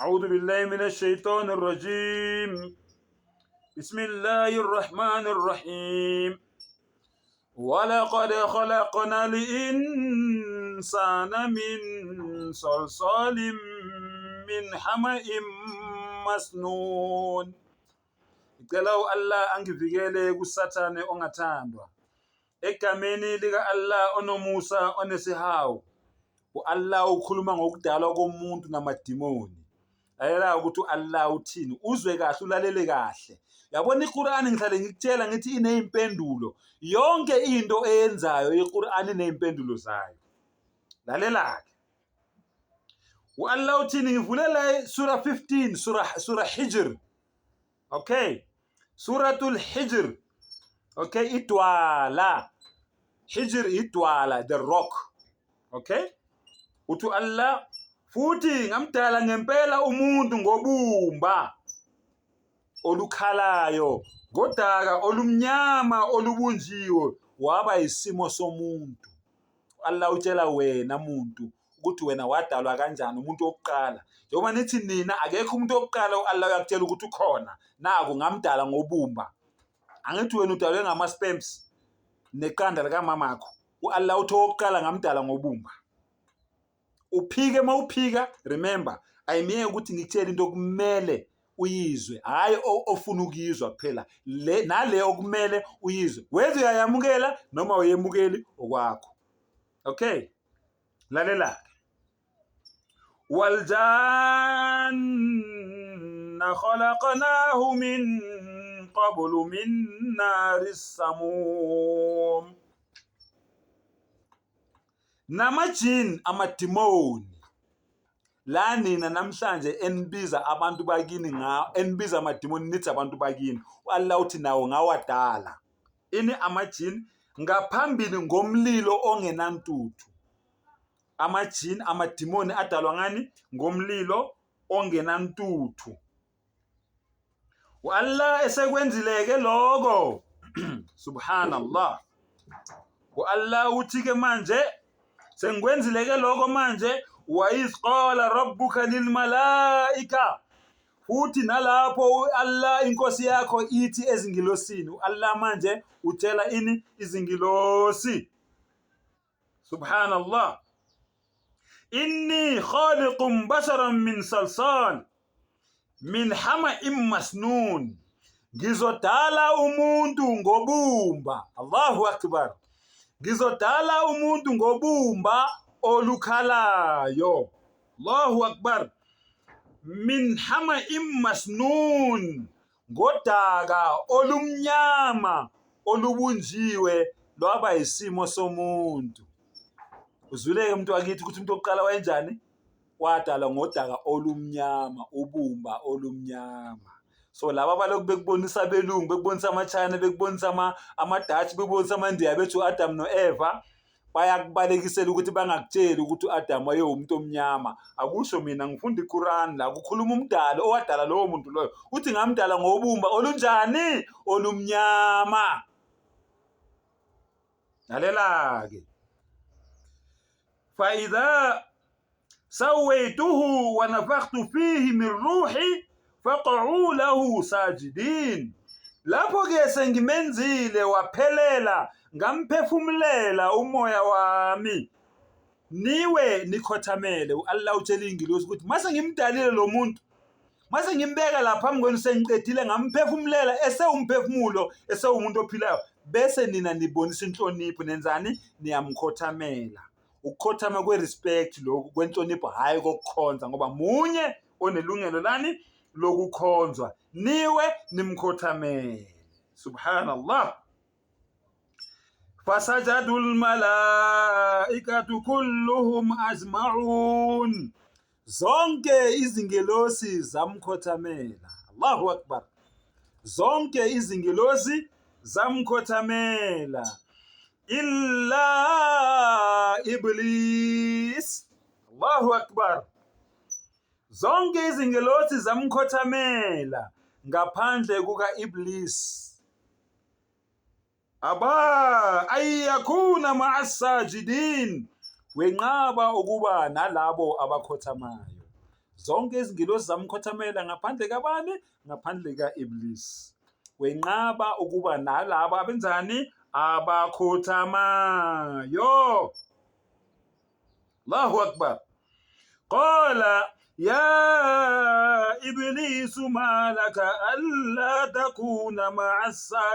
أعوذ بالله من الشيطان الرجيم بسم الله الرحمن الرحيم ولقد خلقنا الإنسان من صلصال من حمأ مسنون. Ngicela u-Allah angivikele kuSathane ongathandwa. Egameni lika-Allah onomusa onesihawu. U-Allah ukhuluma ngokudalwa komuntu namadimoni. Lalela ukuthi u-Allah uthini, uzwe kahle, ulalele kahle. Yabona iQur'an ngihlale ngikutshela ngithi ineyimpendulo. Yonke into eyenzayo iQur'an ineyimpendulo zayo. Lalela-ke. U-Allah uthini ngivulela sura 15 sura Hijr. Okay. Suratul Hijr. Okay, idwala. Hijr idwala, the rock. Okay? Uthi Allah futhi ngamdala ngempela umuntu ngobumba olukhalayo ngodaka olumnyama olubunjiwe waba isimo somuntu. Allah utshela wena muntu ukuthi wena wadalwa kanjani umuntu wokuqala njengoba nithi nina akekho umuntu wokuqala u-Allah uyakutshela ukuthi ukhona naku ngamdala ngobumba angithi wena udalwe ngama-sperms neqanda likamamakho u-Allah uthi owokuqala ngamdala ngobumba uphike uma uphika remember ayimiyeke ukuthi ngikutshele into okumele uyizwe hhayi ofuna ukuyizwa kuphela le nale okumele uyizwe whether uyayamukela noma uyemukeli okwakho okay lalela-ke waljanna khalaqnahu min qablu min nari samum namajini amadimoni la nina namhlanje enibiza abantu bakini nga enibiza amadimoni nithi abantu bakini u-Allah uthi nawo ngawadala ini amajini ngaphambili ngomlilo ongenantuthu amajini amadimoni adalwa ngani ngomlilo ongenantuthu u-Allah esekwenzile-ke lokho subhanallah u-Allah uthi-ke manje sengikwenzile-ke lokho manje wa-idh qala rabbuka lilmalaika futhi nalapho u-Allah inkosi yakho ithi ezingilosini u-Allah manje utshela ini izingilosi subhanallah inni khaliqun basharan min salsal min hama'in masnun ngizodala umuntu ngobumba Allahu akbar ngizodala umuntu ngobumba olukhalayo Allahu akbar min hama'in masnun Ngodaka olumnyama olubunjiwe lwaba yisimo somuntu. Uzwile-ke umuntu wakithi ukuthi umuntu wokuqala wayenjani? Wadalwa ngodaka olumnyama, ubumba olumnyama. So laba balokhu bekubonisa abelungu, bekubonisa ama-China, bekubonisa ama-Dutch, bekubonisa amaNdiya bethi u-Adam no-Eva bayakubalekisela ukuthi bangakutsheli ukuthi u-Adamu wayewumuntu omnyama. Akusho mina ngifunda iQuran la kukhuluma umdali owadala lowo muntu loyo. Uthi ngamdala ngobumba olunjani? Olumnyama. Lalela-ke. Fa idha sawaituhu wa nafakhtu fihi min ruhi faq'u lahu sajidin lapho-ke sengimenzile waphelela ngamphefumulela umoya wami niwe nikhothamele u-Allah utshela iy'ngilosi ukuthi mase ngimdalile lo muntu mase ngimbeka la phambi kwenu sengiqedile ngamphefumulela esewumphefumulo esewumuntu ophilayo bese nina nibonisa inhlonipho nenzani niyamkhothamela Ukukhothama kwe-respect lokhu kwenhlonipho hhayi kokukhonza ngoba munye onelungelo lani lokukhonzwa niwe nimkhothamele subhanallah fasajadu lmalaikatu kulluhum ajmaun Zonke izingelosi zamkhothamela. Allahu Akbar. Zonke izingelosi zamkhothamela. Illa Iblis. Allahu Akbar. Zonke izingelosi zamkhothamela ngaphandle kuka Iblis. Aba ayakuna ma'asajidin, wenqaba ukuba nalabo abakhothamayo. Zonke izingilosi zamkhothamela ngaphandle kabani? Ngaphandle ka-Iblis. Wenqaba ukuba nalabo abenzani? Abakhothamayo. Allahu Akbar. Qala ya iblisu ma laka alla takuna ma'a.